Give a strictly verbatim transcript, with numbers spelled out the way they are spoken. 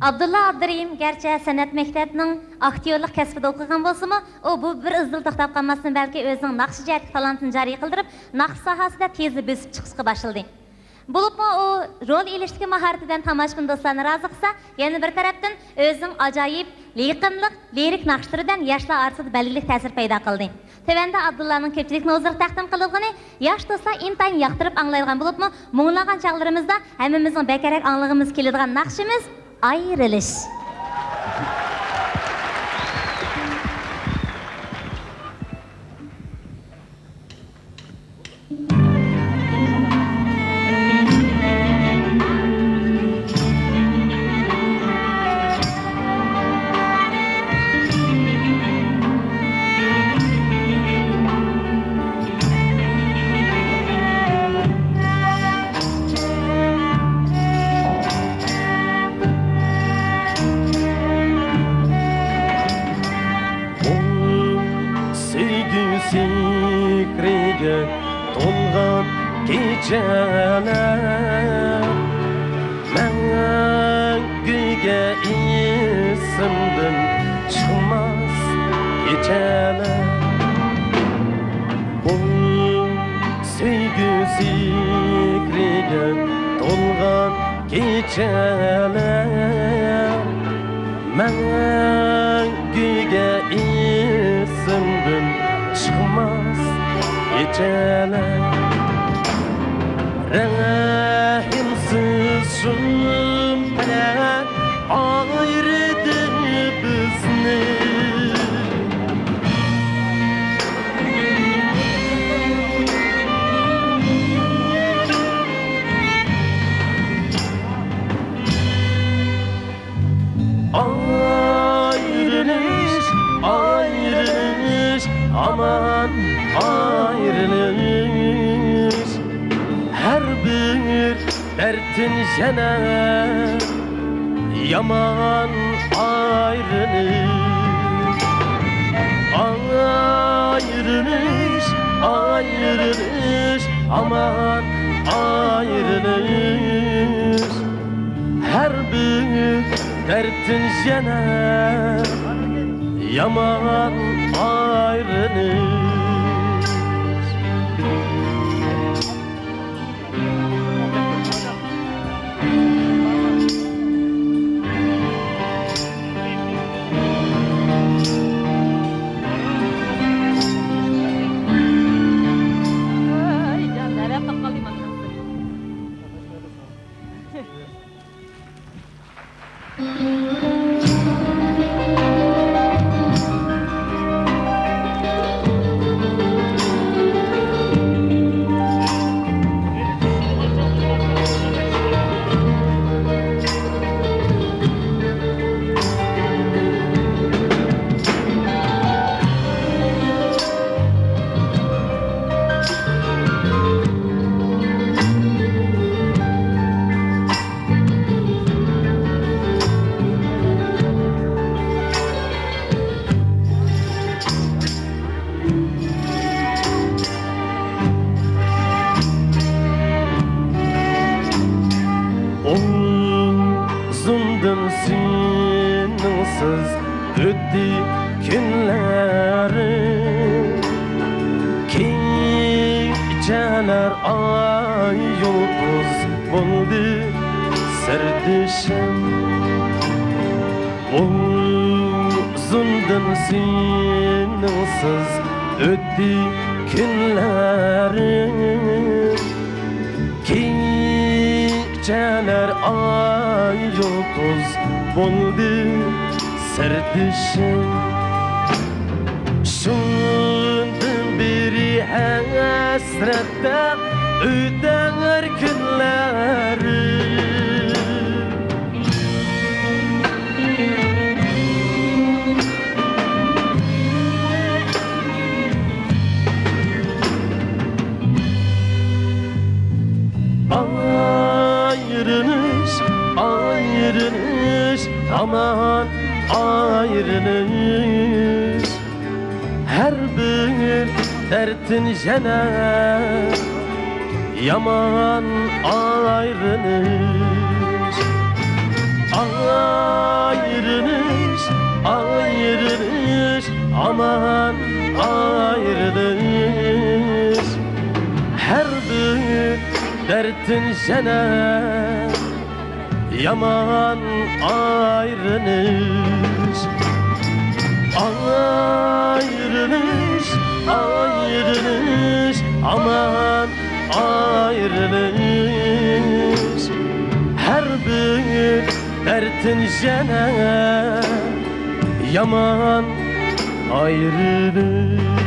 ئابدۇللا ئابدۇرېھىم گەرچە سەنئەت مەكتەپنىڭ ئاكتيورلۇق كەسپىدە ئوقۇغان بولسىمۇ، ئۇ بۇ بىر ئىزدا توختاپ قالماستىن، بەلكى ئۆزىنىڭ ناخشا جەھەتتىكى تالانتىنى جارى قىلدۇرۇپ، ناخشا ساھەسىدە تېزلا بۆسۈپ چىقىشقا باشلىدى. بولۇپمۇ ئۇ رول ئېلىشتىكى ماھارىتى بىلەن تاماشىبىن دوستلارنى رازى قىلسا، يەنە بىر تەرەپتىن ئۆزىنىڭ ئاجايىپ، يېقىملىق لىرىك ناخشىلىرى بىلەن ياشلار ئارىسىدا بەلگىلىك تەسىر پەيدا قىلدى. تۆۋەندە ئابدۇللانىڭ كۆپچىلىكنىڭ ھۇزۇرىغا تەقدىم قىلىدىغىنى ياش دوستلار ئىنتايىن ياقتۇرۇپ ئاڭلايدىغان بولۇپمۇ، مۇڭلانغان چاغلىرىمىزدا ھەممىمىزنىڭ بەكرەك ئاڭلىغىمىز كېلىدىغان ناخشىمىز ئايرىلىش. ئۇ سۆيگۈ سېھرىگە تولغان كېچەلەر، مەڭگۈگە ئېسىمدىن چىقماس كېچەلەر. بۇ سۆيگۈ سېھرىگە تولغان كېچەلەر، مەڭگۈگە ئېسىمدىن چىقماس كېچەلەر. رەھىمسىز شۇم پەلەك ئايرىدى بىزنى. ئايرىلىش، ئايرىلىش، ھامان ئايرىلىش. ھەر بىر دەردتىن يەنە يامان ئايرىلىش. ئايرىلىش، ئايرىلىش، ھامان ئايرىلىش. ھەر بىر دەردتىن يەنە يامان ئايرىلىش. ئۇزۇندىن سېنىڭسىز ئۆتتى كۈنلىرىم، كېچەلەر ئاي يۇلتۇز بولدى سىردىشىم. ئۇزۇندىن سېنىڭسىز ئۆتتى كۈنلىرىم، كېچەلەر ئاي يۇلتۇز بولدى سىردىشىم. شۇندىن بېرى ھەسرەتتە ئۆتەر كۈنلەرىم. ئايرىلىش، ئايرىلىش، ھامان ئايرىلىش. ھەر بىر دەردتىن يەنە يامان ئايرىلىش. ئاڭلا دەردتىن يەنە يامان ئايرىلىش. ئايرىلىش، ئايرىلىش، ئامان ئايرىلىش. ھەر بىر دەردتىن يەنە يامان ئايرىلىش.